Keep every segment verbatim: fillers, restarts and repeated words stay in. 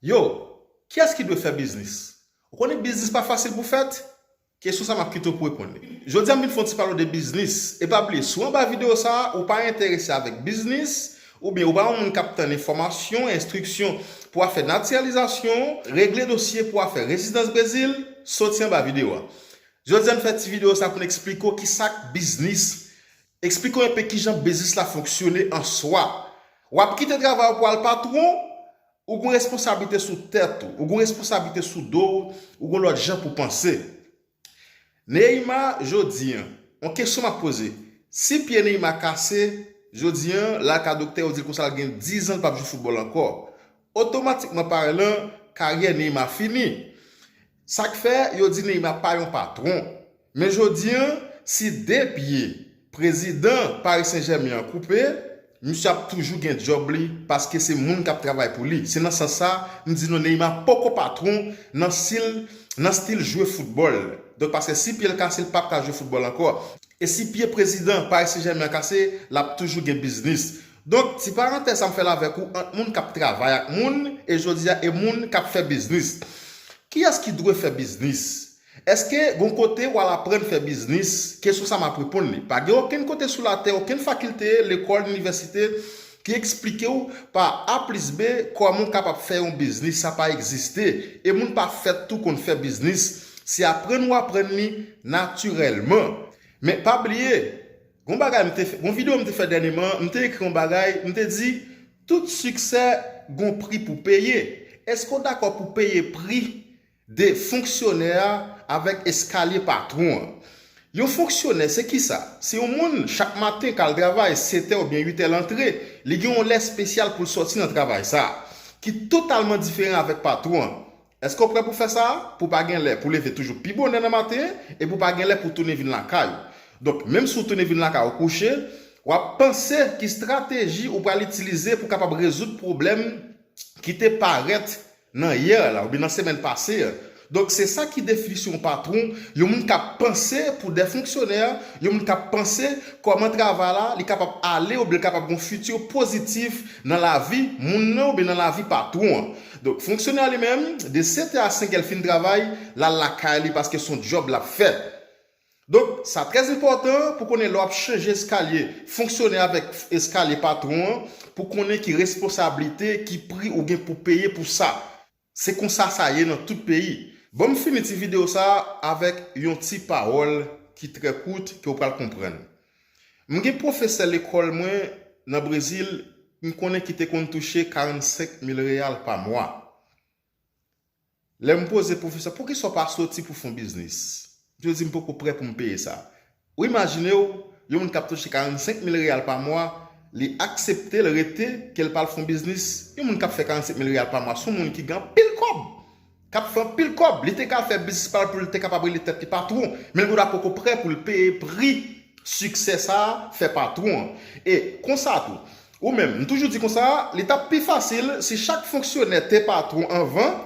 Yo, kiyès ki dwe fè biznis? Ou konnen biznis pa fasil pou fèt? Kesyon sa m ap kite w pou reponn li. Jodi a m vin fè yon ti pale w de biznis. E pa bliye, si w anba videyo sa a, ou pa enterese avèk biznis, oubyen ou pa yon moun k ap tann enfòmasyon, enstriksyon pou afè natiralizasyon, regle dosye pou afè rezidans Brezil, soti anba videyo a. Jodi a n fè ti videyo sa pou n eksplike w kisa k biznis. Eksplike w enpe kijan biznis la fonksyone an swa. W ap kite travay ou pou al patwon, ou gen responsablite sou tèt ou, ou gen responsablite sou do w, ou gen lòt jan pou panse. Neymar jodi a, yon kesyon m ap poze, si pye Neymar kase jodi a, l al ka doktè, yo di l konsa l gen dizan l p ap jwe foutbòl ankò, otomatikman palan, karyè Neymar fini. Sa k fè yo di Neymar pa yon patwon. Men jodi a, si de pye prezidan Paris Saint-Germain an koupe, misye ap toujou gen djòb li paske se moun k ap travay pou li. Se nan sans sa, m di nou Neymar poko patwon nan stil, nan stil jwe foutbòl. Donk paske si pye l kase, l p ap ka jwe foutbòl ankò. E si pye prezidan Paris Saint-Germain an kase, l ap toujou gen biznis. Donk, ti parantèz sa m fè l avèk ou ant moun k ap travay ak moun e jodi a e moun k ap fè biznis. Kiyès ki dwe fè biznis? Èske gon kote w al aprann fè biznis? Kesyon sa m ap reponn li. Pa gen okenn kote sou latè, okenn fakilte, lekòl, inivèsite ki eksplike w pa A plis B kòman w kapab fè yon biznis, sa pa egziste. E moun pa fèt tou konn fè biznis, se aprann ou aprann li natirèlman. Men pa bliye, gon bagay m te fè, gon videyo m te fè dènyèman, m te ekri yon bagay, m te di, tout siksè gon pri pou peye. Èske w dakò pou peye pri de fonksyonè a avèk eskalye patwon an? Yon fonksyonè, se kisa? Se yon moun, chak maten, k al travay, sèt è oubyen uit è l antre, li gen yon lè espesyal pou l sòti nan travay sa a, ki totalman diferan avèk patwon an. Èske w prè pou fè sa? Pou w pa gen lè pou leve toujou pi bonè nan maten, epi w pa gen lè pou w tounen vin lakay ou. Donk, menm si w tounen vin lakay ou kouche, w ap panse ki estrateji ou pral itilize pou w kapab rezoud pwoblèm ki te parèt nan yè la, oubyen nan semèn pase a. Donk, se sa ki definisyon yon patwon, yon moun k ap panse pou de fonksyonè, yon moun k ap panse kòman travay la, li kapab ale oubyen li kapab gen yon fiti pozitif nan lavi moun nan oubyen nan lavi patwon an. Donk, fonksyonè a li menm, de sèt è a senk è l fin travay, l al lakay li paske se yon djòb l ap fè. Donk, sa trè enpòtan pou konnen lè w ap chanje eskalye fonksyonè avèk eskalye patwon an, pou konnen ki responsablite, ki pri ou gen pou peye pou sa. Se konsa sa ye nan tout peyi. Ban m fini ti videyo sa a avèk yon ti pawòl ki trè kout ke w pral konprann. M gen pwofesè lekòl mwen nan Brezil, m konnen ki te konn touche karannsenk mil reyal pa mwa. Lè m poze pwofesè, poukisa w pa soti pou fè yon biznis? Misye di m poko prè pou m peye sa. Ou imajine w, yon moun k ap touche karannsenk mil reyal pa mwa, li aksepte l rete, ke l pa al fè yon biznis. Yon moun k ap fè karannsenk mil reyal pa mwa, se yon moun ki gen anpil kòb, k ap fè anpil kòb. Li te ka fè biznis pa l pou l te kapab rele tèt li patwon, men l poko prè pou l peye pri siksè sa a, fè patwon an. E konsa tou, ou menm, m toujou di konsa, li t ap pi fasil si chak fonksyonè te patwon anvan,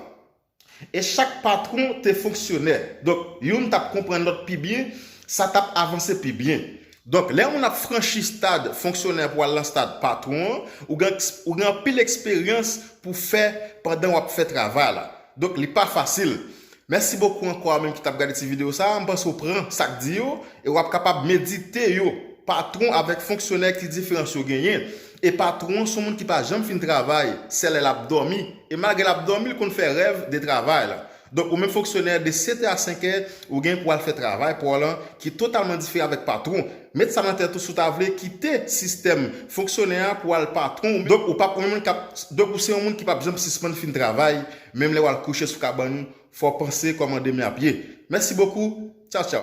e chak patwon te fonksyonè. Donk, youn t ap konprann lòt pi byen, sa t ap avanse pi byen. Donk, lè yon moun ap franchi stad fonksyonè pou al nan stad patwon an, ou gen, ou gen anpil eksperyans pou fè pandan w ap fè travay la. Donk, li pa fasil. Mèsi bokou ankò a menm ki t ap gade ti videyo sa a. M panse w pran sa k di yo e w ap kapab medite yo. Patwon avèk fonksyonè, ki diferans yo genyen? E patwon an se yon moun ki pa janm fin travay, sèl lè l ap dòmi. E malgre l ap dòmi, l konn fè rèv de travay la. Donk, ou menm fonksyonè, de sèt è a senk è, ou gen pou al fè travay pa w lan, ki totalman diferan avèk patwon. Met sa nan tèt ou si w ta vle kite sistèm fonksyonè a pou w al patwon. Donk, ou p ap, ou menm k ap, donk, ou se yon moun ki p ap janm sispann fin travay, menm lè w al kouche sou kabann ou, fò w panse kòman demen ap ye. Mèsi bokou. Tchaw, tchaw.